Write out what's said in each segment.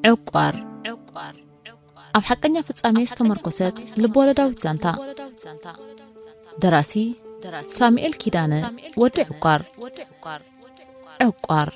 ዕቋር። ኣብ ሓቀኛ ፍጻሜ ዝተመርኮሰት ልብወለዳዊት ዛንታ። ደራሲ ሳሙኤል ኪዳነ፣ ወዲ ዕቋር። ዕቋር።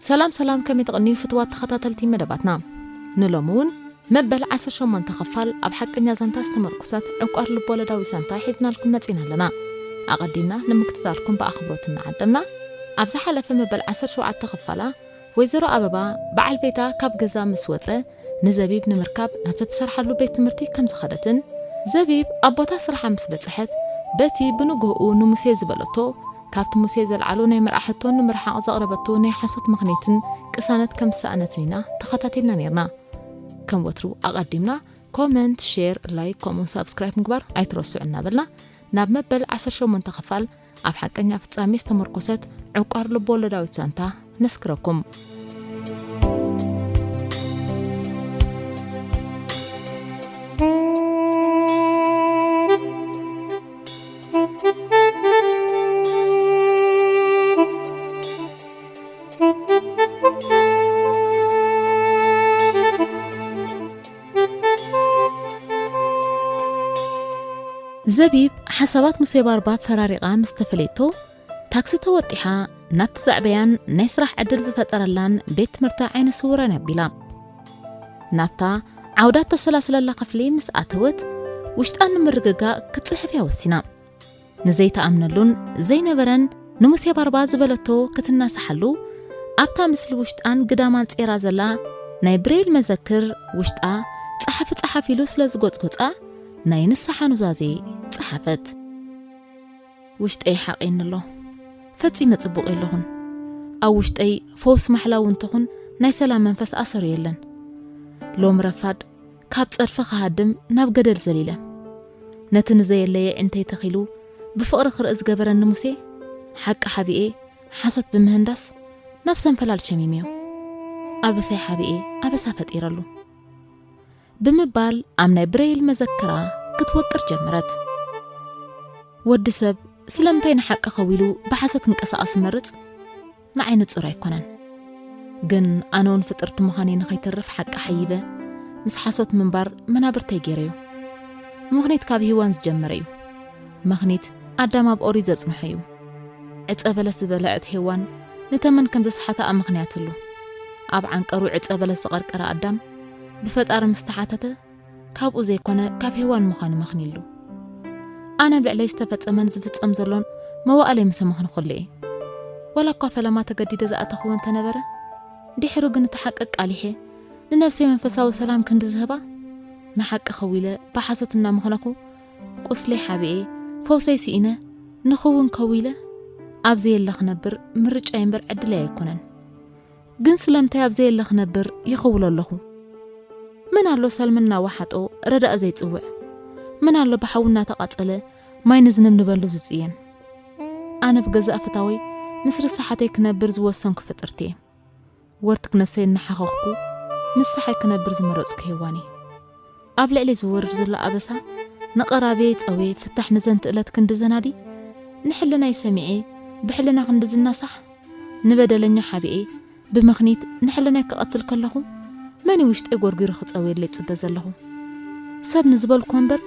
ሰላም ሰላም፣ ከመይ ትቕንዩ ፍትዋት ተኸታተልቲ መደባትና? ንሎሚ እውን መበል ዓሰርተ ሸሞንተ ክፋል ኣብ ሓቀኛ ዛንታ ዝተመርኩሰት ዕቋር ልቦለዳዊ ዛንታ ሒዝናልኩም መጺና ኣለና። ኣቐዲምና ንምክትታልኩም ብኣኽብሮት እናዓደምና፣ ኣብ ዝሓለፈ መበል ዓሰርተ ሸውዓተ ክፋላ ወይዘሮ ኣበባ በዓል ቤታ ካብ ገዛ ምስ ወጸ ንዘቢብ ንምርካብ ናብቲ ትሰርሓሉ ቤት ትምህርቲ ከም ዝኸደትን፣ ዘቢብ ኣብ ቦታ ስርሓ ምስ በጽሐት በቲ ብንግህኡ ንሙሴ ዝበለቶ ካብቲ ሙሴ ዘልዓሎ ናይ መርዓ ሕቶ ንምርሓቕ ዘቕረበቶ ናይ ሓሶት ምኽንያትን ቅሳነት ከም ዝሰኣነትን ኢና ተኸታቲልና ነይርና። ከም ወትሩ ኣቐዲምና ኮመንት፣ ሼር፣ ላይክ ከምኡውን ሳብስክራይብ ምግባር ኣይትረስዑ እናበልና ናብ መበል ዓሰርተ ሸሞንተ ክፋል ኣብ ሓቀኛ ፍጻሜ ዝተመርኮሰት ዕቋር ልቦወለዳዊት ዛንታ ነስክረኩም። ዘቢብ ሓሳባት ሙሴ ባርባ ፈራሪቓ ምስ ተፈለየቶ፣ ታክሲ ተወጢሓ ናብቲ ዘዕበያን ናይ ስራሕ ዕድል ዝፈጠረላን ቤት ትምህርቲ ዓይነ ስውራን ኣቢላ። ናብታ ዓውዳ እተሰላስለላ ክፍሊ ምስ ኣተወት፣ ውሽጣ ንምርግጋእ ክትጽሕፍ እያ ወሲና። ንዘይተኣምነሉን ዘይነበረን ንሙሴ ባርባ ዝበለቶ ክትናሳሓሉ፣ ኣብታ ምስሊ ውሽጣን ግዳማን ጼራ ዘላ ናይ ብሬል መዘክር ውሽጣ ጸሓፊ ጸሓፊ ኢሉ ስለ ዝጎጽጎጻ፣ ናይ ንስሓ ኑዛዜ ጸሓፈት። ውሽጠይ ሓቒኒ ኣሎ። ፈጺመ ጽቡቕ የለኹን። ኣብ ውሽጠይ ፈውሲ ማሕላ እውን ትኹን ናይ ሰላም መንፈስ ኣሰሩ የለን። ሎም ረፋድ ካብ ጸድፊ ክሃድም ናብ ገደል ዘሊለ። ነቲ ንዘየለየ ዕንተይ ተኺሉ ብፍቕሪ ክርኢ ዝገበረኒ ሙሴ፣ ሓቂ ሓቢኤ ሓሶት ብምህንዳስ ናብ ሰንፈላል ሸሚምዮ። ኣበሳይ ሓቢኤ ኣበሳ ፈጢረሉ። ብምባል ኣብ ናይ ብሬይል መዘክራ ክትወቅር ጀመረት። ወዲ ሰብ ስለምንታይ ንሓቂ ከዊሉ ብሓሶት ክንቀሳቐስ ይመርጽ? ንዓይ ንጹር ኣይኮነን። ግን ኣነ እውን ፍጥርቲ ምዃነይ ንኸይተርፍ ሓቂ ሓይበ ምስ ሓሶት ምንባር መናብርተይ ገይረዮ። ምኽኒት ካብ ሄዋን ዝጀመረ እዩ። ምኽኒት ኣዳም ኣብ ኦሪት ዘጽንሖ እዩ። ዕጸ በለስ ዝበለዐት ሄዋን ንተመን ከም ዘስሓተኣ ምኽንያት ኣሎ። ኣብ ዓንቀሩ ዕጸ በለስ ዝቐርቀረ ኣዳም ብፈጣሪ ምስ ተሓተተ፣ ካብኡ ዘይኮነ ካብ ሄዋን ምዃኑ መኽኒሉ። ኣነ ኣብ ልዕለይ ዝተፈጸመን ዝፍጸም ዘሎን መዋእለይ ምስ ኣመኽንኹሉ እየ። ዋላ እኳ ፈለማ ተገዲደ ዝኣተኽዎ እንተነበረ፣ ድሕሩ ግን እቲ ሓቂ ኣቃሊሐ ንነፍሰይ መንፈሳዊ ሰላም ክንዲ ዝህባ፣ ንሓቂ ከዊለ ብሓሶት እናመኽነኹ፣ ቁስለይ ሓቢኤ፣ ፈውሰይ ስኢነ፣ ንኽውን ከዊለ፣ ኣብ ዘየለ ክነብር ምርጫይ እምበር ዕድለይ ኣይኮነን። ግን ስለምንታይ ኣብ ዘየለ ክነብር ይኽውሎ ኣለኹ? መን ኣሎ ሰልሚ እናወሓጦ ረዳእ ዘይጽውዕ? መን ኣሎ ብሓዊ እናተቓጸለ ማይ ንዝንብንበሉ ዝጽየን? ኣነ ብገዛእ ፍታወይ ምስ ርሳሓተይ ክነብር ዝወሰንኩ ፍጥርቲ እየ። ወርትክ ነፍሰይ እናሓኸኽኩ ምስ ሰሓይ ክነብር ዝመረጽኩ ሄዋን እየ። ኣብ ልዕሊ ዝወርድ ዘሎ ኣበሳ ንቐራብየይ ጸውየ ፍታሕ ንዘንትእለት ክንዲ ዘናዲ፣ ንሕልናይ ሰሚዐ ብሕልና ክንዲ ዝናሳሕ፣ ንበደለኛ ሓቢኤ ብመኽኒት ንሕልናይ ክቐትል ከለኹ፣ መን እዩ ውሽጠይ ጎርጒሩ ክጸውየለይ ይጽበ ዘለኹ? ሰብ ንዝበልኩዎ እምበር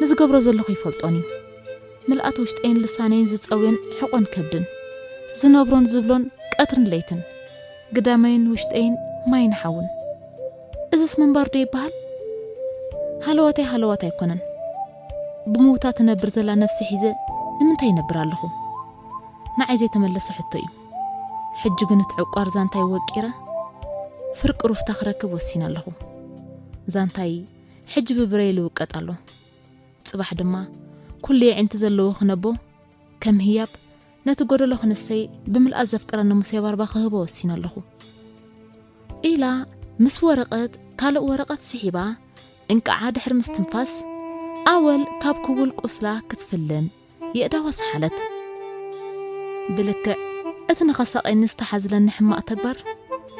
ንዝገብሮ ዘለኹ ይፈልጦን እዩ። ምልኣት ውሽጠይን ልሳነይን ዝጸውዮን ሕቖን ከብድን፣ ዝነብሮን ዝብሎን ቀትርን ለይትን፣ ግዳመይን ውሽጠይን ማይን ሓውን። እዝስ ምንባር ዶ ይበሃል? ሃለዋተይ ሃለዋት ኣይኮነን። ብምውታ ትነብር ዘላ ነፍሲ ሒዘ ንምንታይ ይነብር ኣለኹ? ንዓይ ዘይተመለሰ ሕቶ እዩ። ሕጂ ግን እቲ ዕቋር ዛንታይ ወቂረ ፍርቂ ሩፍታ ክረክብ ወሲነ ኣለኹ። ዛንታይ ሕጂ ብብረይል ይውቀጥ ኣሎ። ጽባሕ ድማ ኩሉ የዒንቲ ዘለዎ ክነቦ ከም ህያብ ነቲ ጎደሎ ክንሰይ ብምልኣት ዘፍቅረኒ ሙሴ ባርባ ክህቦ ወሲነ ኣለኹ። ኢላ ምስ ወረቐት ካልእ ወረቐት ስሒባ እንቃዓ ድሕሪ ምስትንፋስ ኣወል ካብ ክውል ቁስላ ክትፍልን የእዳዋ ሰሓለት። ብልክዕ እቲ ንኸሳቐየኒ ዝተሓዝለኒ ሕማቕ ተግባር፣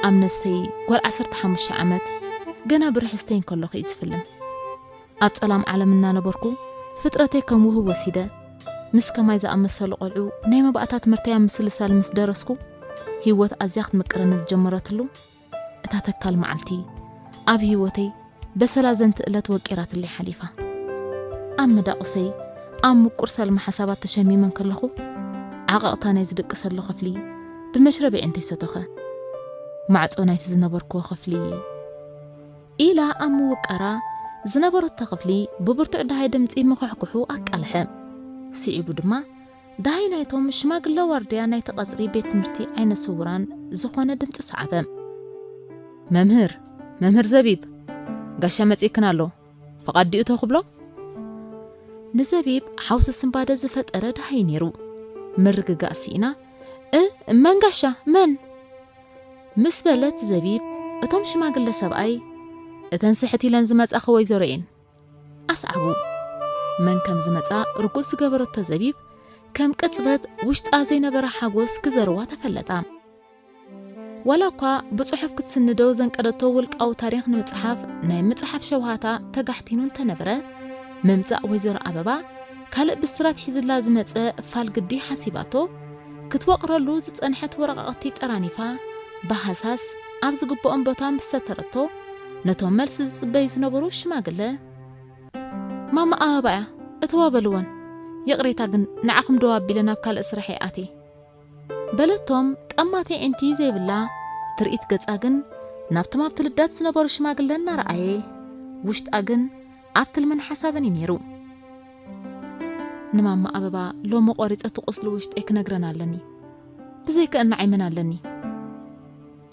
ኣብ ነፍሰይ ጓል ዓሰርተ ሓሙሽተ ዓመት፣ ገና ብርሕስተይ እንከለኹ እዩ ዝፍልም። ኣብ ጸላም ዓለም እናነበርኩ፣ ፍጥረተይ ከም ውህብ ወሲደ፣ ምስ ከማይ ዝኣመሰሉ ቆልዑ ናይ መባእታ ትምህርተይ ኣብ ምስልሳል ምስ ደረስኩ፣ ህይወት ኣዝያ ክትምቅረኒ ዝጀመረትሉ እታ ተካል መዓልቲ፣ ኣብ ህይወተይ በሰላ ዘንትእለት ወቂራትለይ ሓሊፋ። ኣብ መዳቑሰይ፣ ኣብ ምቁር ሰልሚ ሓሳባት ተሸሚመ እንከለኹ፣ ዓቐቕታ ናይ ዝድቅሰሉ ክፍሊ ብመሽረቢዐ እንተይሰቶኸ፣ ማዕጾ ናይቲ ዝነበርክዎ ክፍሊ ኢላ ኣብ ምውቃራ ዝነበረቶ ክፍሊ ብብርቱዕ ደሃይ ድምጺ ምኹሕኩሑ ኣቃልሐ። ስዒቡ ድማ ደሃይ ናይቶም ሽማግለ ዋርድያ ናይቲ ቀጽሪ ቤት ትምህርቲ ዓይነ ስውራን ዝኾነ ድምጺ ሰዓበ። "መምህር፣ መምህር ዘቢብ፣ ጋሻ መጺእክን ኣሎ፣ ፍቓድ ድዩ ተኽብሎ?" ንዘቢብ ሓውሲ ስንባደ ዝፈጠረ ደሃይ ነይሩ። ምርግጋእ ስኢና፣ "እ፣ መን ጋሻ፣ መን?" ምስ በለት ዘቢብ፣ እቶም ሽማግለ ሰብኣይ፣ "እተን ስሕት ኢለን ዝመጻኺ ወይዘሮ እየን" ኣስዓቡ። መን ከም ዝመጻ ርጉጽ ዝገበረቶ ዘቢብ፣ ከም ቅጽበት ውሽጣ ዘይነበረ ሓጎስ ክዘርዋ ተፈለጣ። ዋላ እኳ ብጽሑፍ ክትስንዶ ዘንቀደቶ ውልቃዊ ታሪኽ ንምጽሓፍ ናይ ምጽሓፍ ሸውሃታ ተጋሕቲኑ እንተነበረ፣ ምምጻእ ወይዘሮ ኣበባ ካልእ ብስራት ሒዙላ ዝመጸ ፋል ግዲ ሓሲባቶ፣ ክትወቕረሉ ዝጸንሐት ወረቓቕቲ ጠራኒፋ ብሃሳስ ኣብ ዝግብኦም ቦታ ምስ ሰተረቶ፣ ነቶም መልሲ ዝጽበዩ ዝነበሩ ሽማግለ፣ "ማማ ኣበባ እያ፣ እተዋ በልወን። ይቕሬታ ግን ንዓኹም ደው ኣቢለ ናብ ካልእ ስራሕ እየ ኣትየ" በለቶም። ጠማት ኣዒንቲ ዘይብላ ትርኢት ገጻ ግን ናብቶም ኣብቲ ልዳት ዝነበሩ ሽማግለ እናረኣየ፣ ውሽጣ ግን ኣብ ትልምን ሓሳብን እዩ ነይሩ። "ንማማ ኣበባ ሎሚ ቆሪጸ እቲ ቁስሊ ውሽጠይ ክነግረን ኣለኒ። ብዘይከእና ዓይመን ኣለኒ"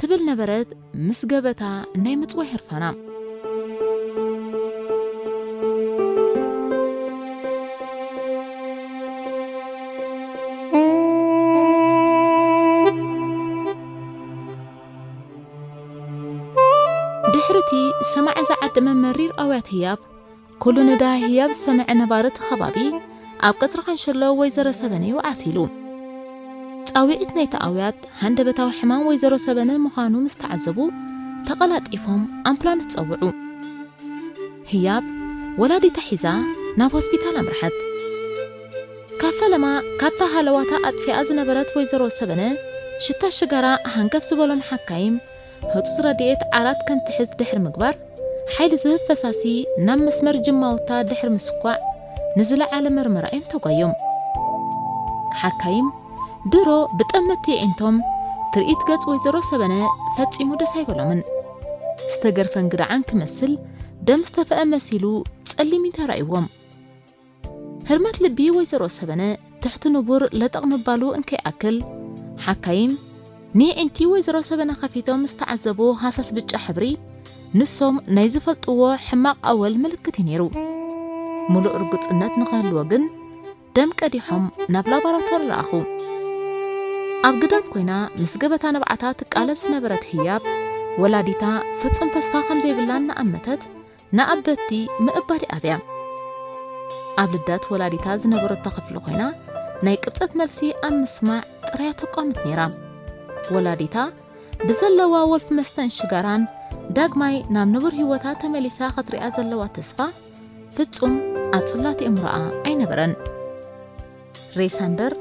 ትብል ነበረት ምስ ገበታ ናይ ምጽዋይ ህርፋና። ድሕሪ እቲ ሰማዒ ዝዓደመ መሪር ኣውያት ህያብ፣ ኩሉ ንድሃይ ህያብ ዝሰምዐ ነባሪ እቲ ከባቢ ኣብ ቀጽሪ ካንሸሎ ወይዘሮ ሰበነ ይውዓስ ኢሉ። ጻውዒት ናይቲ ኣውያት ሃንደበታዊ ሕማም ወይዘሮ ሰበነ ምዃኑ ምስ ተዓዘቡ፣ ተቐላጢፎም ኣምቡላንስ ጸውዑ። ህያብ ወላዲታ ሒዛ ናብ ሆስፒታል ኣምርሐት። ካብ ፈለማ ካብታ ሃለዋታ ኣጥፊኣ ዝነበረት ወይዘሮ ሰበነ፣ ሽታ ሽጋራ ሃንገፍ ዝበሎም ሓካይም፣ ህጹጽ ረድኤት ዓራት ከም ትሕዝ ድሕሪ ምግባር፣ ሓይሊ ዝህብ ፈሳሲ ናብ መስመር ጅማውታ ድሕሪ ምስኳዕ፣ ንዝለዓለ መርመራ እዮም ተጓዮም። ሓካይም ድሮ ብጠመቲ ኣዒንቶም ትርኢት ገጽ ወይዘሮ ሰበነ ፈጺሙ ደስ ኣይበሎምን። ዝተገርፈ እንግድዓን ክመስል፣ ደም ዝተፍአ መሲሉ ጸሊም እዩ ተራእይዎም። ህርመት ልቢ ወይዘሮ ሰበነ ትሕቲ ንቡር ለጠቕ ምባሉ እንከይኣክል፣ ሓካይም ንየዒንቲ ወይዘሮ ሰበነ ከፊቶም ዝተዓዘቡ ሃሳስ ብጫ ሕብሪ፣ ንሶም ናይ ዝፈልጥዎ ሕማቕ ኣወል ምልክት እዩ ነይሩ። ሙሉእ ርግጽነት ንኽህልዎ ግን፣ ደም ቀዲሖም ናብ ላቦራቶሪ ለኣኹ። ኣብ ግዳም ኮይና ምስ ገበታ ንብዓታ ትቃለስ ዝነበረት ህያብ፣ ወላዲታ ፍጹም ተስፋ ከም ዘይብላ እናኣመተት፣ ንኣበቲ ምእባድ ኣብያ። ኣብ ልዳት ወላዲታ ዝነበረቶ ክፍሊ ኮይና፣ ናይ ቅብጸት መልሲ ኣብ ምስማዕ ጥራያ ተቋምት ነይራ። ወላዲታ ብዘለዋ ወልፊ መስተን ሽጋራን፣ ዳግማይ ናብ ንቡር ህይወታ ተመሊሳ ክትሪኣ ዘለዋ ተስፋ፣ ፍጹም ኣብ ጽላት ኣእምሮኣ ኣይነበረን። ሬሳ እምበር፣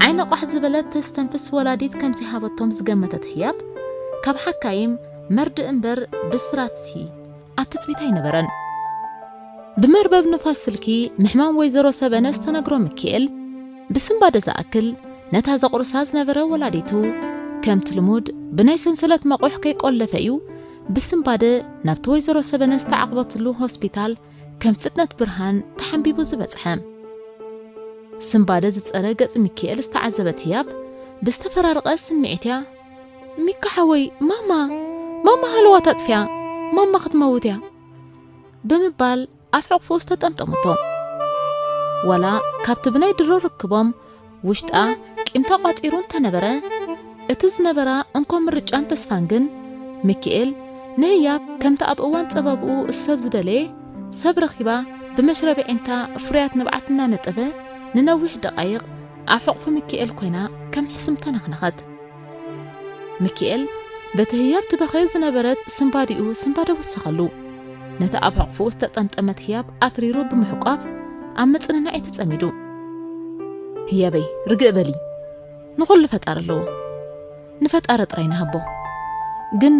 ዓይና ቋሕ ዝበለት ተስተንፍስ ወላዲት ከም ዘይሃበቶም ዝገመተት ህያብ፣ ካብ ሓካይም መርድእ እምበር ብስራትሲ ኣብ ትጽቢት ኣይነበረን። ብመርበብ ንፋስ ስልኪ ምሕማም ወይዘሮ ሰበነ ዝተነግሮ ሚኪኤል፣ ብስንባደ ዝኣክል ነታ ዘቑርሳ ዝነበረ ወላዲቱ፣ ከምቲ ልሙድ ብናይ ሰንሰለት መቑሕ ከይቆለፈ እዩ ብስንባደ ናብቲ ወይዘሮ ሰበነ ዝተዓቕበትሉ ሆስፒታል ከም ፍጥነት ብርሃን ተሓንቢቡ ዝበጽሐ። ስንባደ ዝጸረ ገጽ ሚኪኤል ዝተዓዘበት ህያብ ብዝተፈራረቐ ስምዒት እያ፣ "ሚካ ሓወይ፣ ማማ፣ ማማ ሃለዋት ኣጥፊኣ፣ ማማ ክትመውት እያ" ብምባል ኣብ ሕቑፉ ዝተጠምጠመቶ። ዋላ ካብቲ ብናይ ድሮ ርክቦም ውሽጣ ቂም ተቋጺሩ እንተነበረ፣ እቲ ዝነበራ እንኮ ምርጫን ተስፋን ግን፣ ሚኪኤል ንህያብ ከምቲ ኣብ እዋን ጸባብኡ ሰብ ዝደለየ ሰብ ረኺባ፣ ብመሽረቢ ኣዒንታ ፍሩያት ንብዓት እናነጠበ፣ ንነዊሕ ደቓይቕ ኣብ ሕቑፊ ሚኪኤል ኮይና ከም ሕሱም ተነኽነኸት። ሚኪኤል በቲ ህያብ ትበኸዮ ዝነበረት ስንባዲኡ ስንባደ ወሰኸሉ። ነታ ኣብ ሕቕፍኡ ዝተጠምጠመት ህያብ ኣትሪሩ ብምሕቋፍ ኣብ ምጽንናዕ እዩ ተጸሚዱ። ህያበይ፣ ርግእ በሊ። ንኹሉ ፈጣሪ ኣለዎ። ንፈጣሪ ጥራይ ንሃቦ። ግን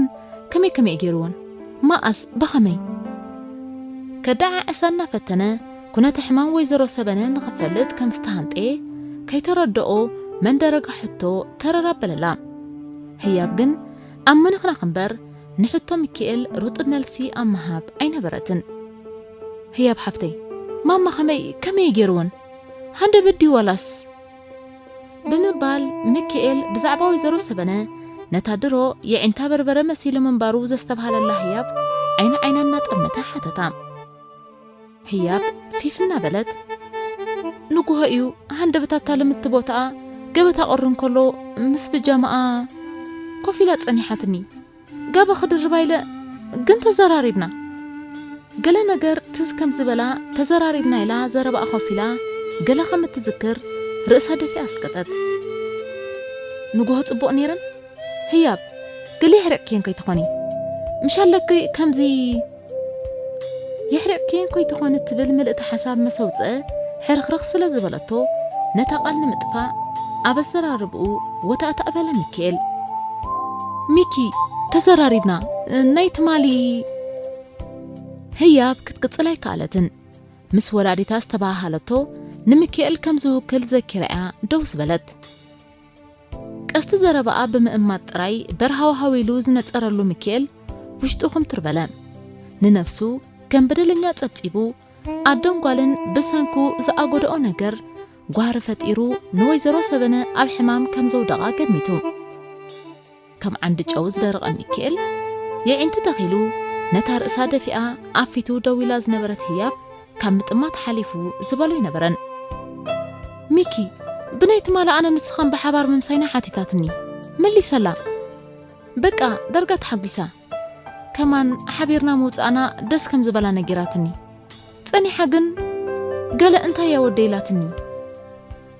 ከመይ ከመይ ገይርዎን? መኣስ? ብኸመይ? ከደዓዕሳ እናፈተነ ኩነተ ሕማም ወይዘሮ ሰበነ ንኽፈልጥ ከም ዝተሃንጠየ ከይተረድኦ መንደረጋ ሕቶ ተረር ኣበለላ። ህያብ ግን ኣብ ምንኽናኽ እምበር ንሕቶ ሚኪኤል ርጡብ መልሲ ኣብ ምሃብ ኣይነበረትን። ህያብ ሓፍተይ፣ ማማ ከመይ፣ ከመይ ገይርዎን? ሃንደበት ድዩ ዋላስ? ብምባል ሚኪኤል ብዛዕባ ወይዘሮ ሰበነ ነታ ድሮ የዒንታ በርበረ መሲሉ ምንባሩ ዘስተብሃለላ ህያብ ዓይኒ ዓይና እናጠመተ ሓተታ። ህያብ ፊፍ እናበለት፣ ንጉሆ እዩ፣ ሃንደበታታ ልምቲ ቦታኣ ገበታ ቅሪ እንከሎ ምስ ብጃማኣ ኮፍ ኢላ ጸኒሓትኒ። ጋባ ክድርባ ኢለ ግን ተዘራሪብና። ገለ ነገር ትዝ ከም ዝበላ ተዘራሪብና ኢላ ዘረባኣ ኮፍ ኢላ ገለ ከም እትዝክር ርእሳ ደፊኣ ኣስቀጠት። ንጉሆ ጽቡቕ ነይረን? ህያብ፣ ገለ የሕሪቕክየን ከይትኾኒ። ምሽ ኣለኪ ከምዚ የሕሪቕክየን ከይትኾኒ ትብል ምልእቲ ሓሳብ መሰውፅአ ሕርኽርኽ ስለ ዝበለቶ ነታ ቃል ንምጥፋእ ኣብ ኣዘራርብኡ ወታእታእ በለ ሚኪኤል። ሚኪ፣ ተዘራሪብና፣ ናይ ትማሊ ህያብ ክትቅጽል ኣይከኣለትን። ምስ ወላዲታ ዝተበሃሃለቶ ንምኪኤል ከም ዝውክል ዘኪራ እያ ደው ዝበለት። ቀስቲ ዘረባኣ ብምእማት ጥራይ በርሃው ሃዊሉ ዝነጸረሉ ሚኪኤል ውሽጡ ክምትር በለ። ንነፍሱ ከም በደለኛ ጸብጺቡ ኣደን ጓልን ብሰንኩ ዝኣጎደኦ ነገር ጓህሪ ፈጢሩ ንወይዘሮ ሰበነ ኣብ ሕማም ከም ዘውደቓ ገሚቱ። ከም ዓንዲ ጨው ዝደረቐ ሚኪኤል የዒንቱ ተኺሉ ነታ ርእሳ ደፊኣ ኣብ ፊቱ ደው ኢላ ዝነበረት ህያብ ካብ ምጥማት ሓሊፉ ዝበሎ ኣይነበረን። ሚኪ፣ ብናይ ትማሊ ኣነ ንስኻን ብሓባር ምምሳይና ሓቲታትኒ። መሊሰላ። በቃ ዳርጋ ተሓጒሳ። ከማን ሓቢርና ምውጻእና ደስ ከም ዝበላ ነጊራትኒ። ጸኒሓ ግን ገለ እንታይ እያ ወደይ ኢላትኒ።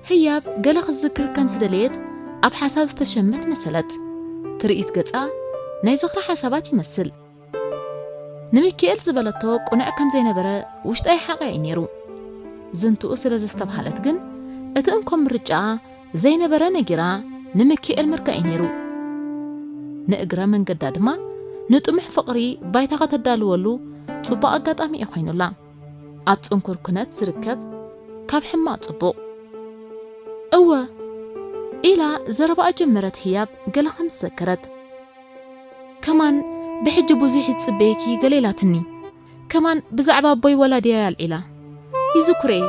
ህያብ ገለ ክትዝክር ከም ዝደለየት ኣብ ሓሳብ ዝተሸመት መሰለት። ትርኢት ገጻ ናይ ዝኽሪ ሓሳባት ይመስል። ንሚኪኤል ዝበለቶ ቅኑዕ ከም ዘይነበረ ውሽጣዊ ሓቂ እዩ ነይሩ። ዝንትኡ ስለ ዘስተብሃለት ግን እቲ እንኮ ምርጫኣ ዘይነበረ ነጊራ ንሚኪኤል ምርካእ እዩ ነይሩ። ንእግረ መንገዳ ድማ ንጥሙሕ ፍቕሪ ባይታ ከተዳልወሉ ጽቡቕ ኣጋጣሚ እዩ ኮይኑላ። ኣብ ጽንኩር ኩነት ዝርከብ ካብ ሕማቕ ጽቡቕ። እወ ኢላ ዘረባኣ ጀመረት ህያብ ገለ ከም ዝዘከረት። ከማን ብሕጂ ብዙሕ ይጽበየኪ ገለ ኢላትኒ። ከማን ብዛዕባ ኣቦይ ወላድያ ኣልዒላ። ይዝክሮ እየ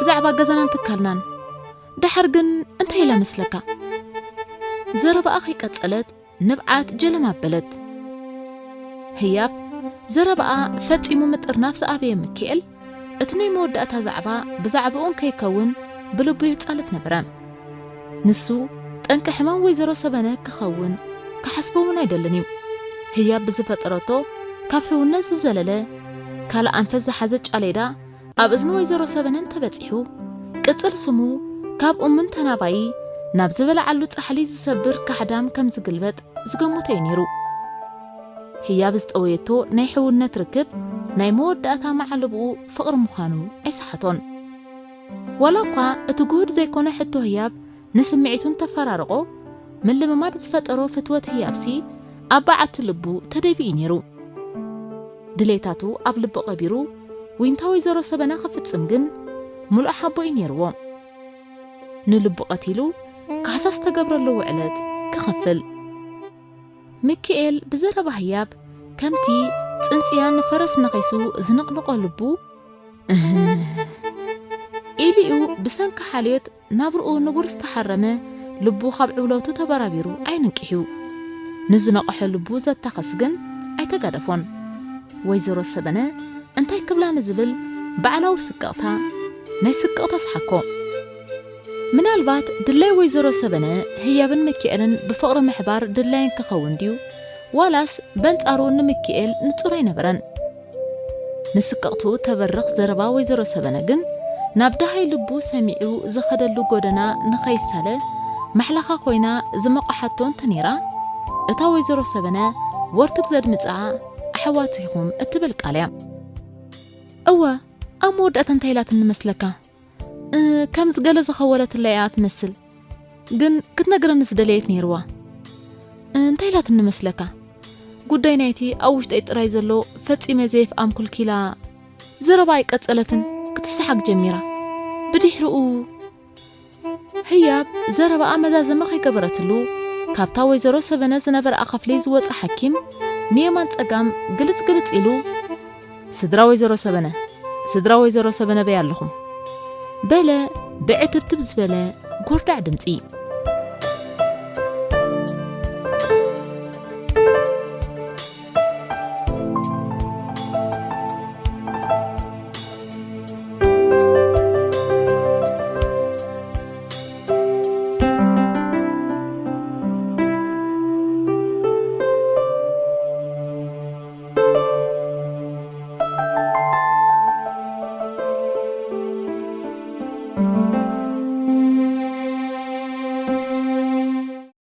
ብዛዕባ ገዛናን ትካልናን። ደሓር ግን እንታይ ኢላ መስለካ? ዘረባኣ ከይቀጸለት ንብዓት ጀለም ኣበለት። ህያብ ዘረባኣ ፈጺሙ ምጥርናፍ ዝኣበየ ሚኪኤል፣ እቲ ናይ መወዳእታ ዛዕባ ብዛዕባኡ እንከይከውን ብልቡ የጻልት ነበረ። ንሱ ጠንቂ ሕማም ወይዘሮ ሰበነ ክኸውን ክሓስቦ እውን ኣይደልን እዩ። ህያብ ብዝፈጠረቶ ካብ ሕውነት ዝዘለለ ካልእ ኣንፈት ዝሓዘ ጫሌዳ ኣብ እዝኒ ወይዘሮ ሰበነ እንተበጺሑ፣ ቅጽል ስሙ ካብ እሙን ተናባዪ ናብ ዝበልዓሉ ጻሕሊ ዝሰብር ካሕዳም ከም ዝግልበጥ ዝገመቶ እዩ ነይሩ። ህያብ ዝጠወየቶ ናይ ሕውነት ርክብ ናይ መወዳእታ መዓልብኡ ፍቕሪ ምዃኑ ኣይሰሓቶን። ዋላ እኳ እቲ ግሁድ ዘይኮነ ሕቶ ህያብ ንስምዒቱ እንተፈራረቖ፣ ምልምማድ ዝፈጠሮ ፍትወት ህያብሲ ኣብ በዓቲ ልቡ ተደቢኡ ነይሩ። ድሌታቱ ኣብ ልቡ ቀቢሩ ዊንታ ወይዘሮ ሰበና ክፍጽም ግን ምሉእ ሓቦ እዩ ነይርዎ። ንልቡ ቀቲሉ ካሕሳ ዝተገብረሉ ውዕለት ክኸፍል። ሚኪኤል ብዘረባ ህያብ ከምቲ ጽንጽያ ንፈረስ ነኺሱ ዝንቕንቖ ልቡ፣ እህ ኢሉ'ዩ ብሰንኪ ሓልዮት ናብርኡ ንቡር ዝተሓረመ ልቡ ካብ ዕውለቱ ተበራቢሩ ዓይኑ እንቂሑ። ንዝነቕሐ ልቡ ዘታኸስ ግን ኣይተጋደፎን። ወይዘሮ ሰበነ እንታይ ክብላ ንዝብል ባዕላዊ ስቅቕታ ናይ ስቅቕታ ሰሓኮ። ምናልባት ድላይ ወይዘሮ ሰበነ ህያብን ሚኪኤልን ብፍቕሪ ምሕባር ድላየን ክኸውን ድዩ? ዋላስ በንጻሩ ንምኪኤል ንጹር ኣይነበረን። ንስቅቕትኡ ተበርኽ ዘረባ ወይዘሮ ሰበነ ግን ናብ ደሃይ ልቡ ሰሚዑ ዝኸደሉ ጎደና ንኸይሳለ ማሕለኻ ኮይና ዝመቐሓቶ እንተ ነይራ፣ እታ ወይዘሮ ሰበነ ወርትግ ዘድምጻ ኣሕዋት ኢኹም እትብል ቃል እያ። እወ፣ ኣብ መወዳእታ እንታይ ኢላትኒ መስለካ? እ፣ ከምዚ ገለ ዝኸወለትላ እያ ትመስል። ግን ክትነግረኒ ዝደለየት ነይርዋ። እ፣ እንታይ ኢላትኒ መስለካ? ጉዳይ ናይቲ ኣብ ውሽጠይ ጥራይ ዘሎ ፈጺመ ዘይፍኣም ኩልኪላ ዘረባ ኣይቀጸለትን፣ ክትሰሓግ ጀሚራ። ብድሕሪኡ ህያብ ዘረባኣ መዛዘመ ከይገበረትሉ፣ ካብታ ወይዘሮ ሰበነ ዝነበረኣ ክፍሊ ዝወጸ ሓኪም ንየማን ጸጋም ግልጽ ግልጽ ኢሉ፣ "ስድራ ወይዘሮ ሰበነ፣ ስድራ ወይዘሮ ሰበነ በይ ኣለኹም?" በለ ብዕትብትብ ዝበለ ጎርዳዕ ድምጺ።